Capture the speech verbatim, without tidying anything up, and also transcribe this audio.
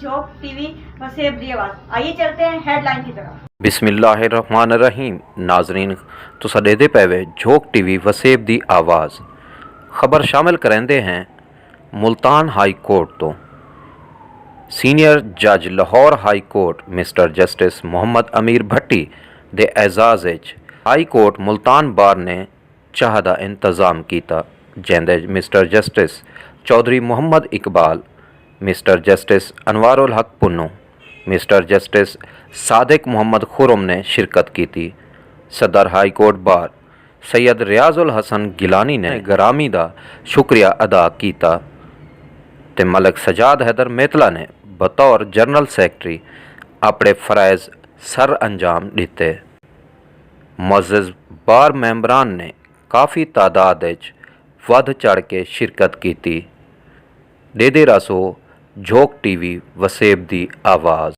جھوک T V وسیب دی آواز۔ آئیے چلتے ہیں ہیڈ لائن کی طرف۔ بسم اللہ الرحمن الرحیم۔ ناظرین، تساں ڈیدے پے وے جھوک ٹی وی وسیب دی آواز۔ خبر شامل کریندے ہیں ملتان ہائی کورٹ تو۔ سینئر جج Lahore high court mister justice Muhammad Amir Bhatti دے اعزاز وچ ہائی کورٹ ملتان بار نے چاہ دا انتظام کیتا، جیندے mister justice Chaudhry Muhammad Iqbal, mister justice Anwar ul Haq Pannu, mister justice صادق محمد خرم نے شرکت کیتی۔ صدر ہائی کورٹ بار سید ریاض الحسن گیلانی نے گرامی دا شکریہ ادا کیتا تے ملک سجاد حیدر میتلا نے بطور جنرل سیکرٹری اپنے فرائض سر انجام ڈتے۔ معزز بار ممبران نے کافی تعداد وچ ودھ چڑھ کے شرکت کیتی۔ ڈیدے راسو جھوک ٹی وی وسیب دی آواز۔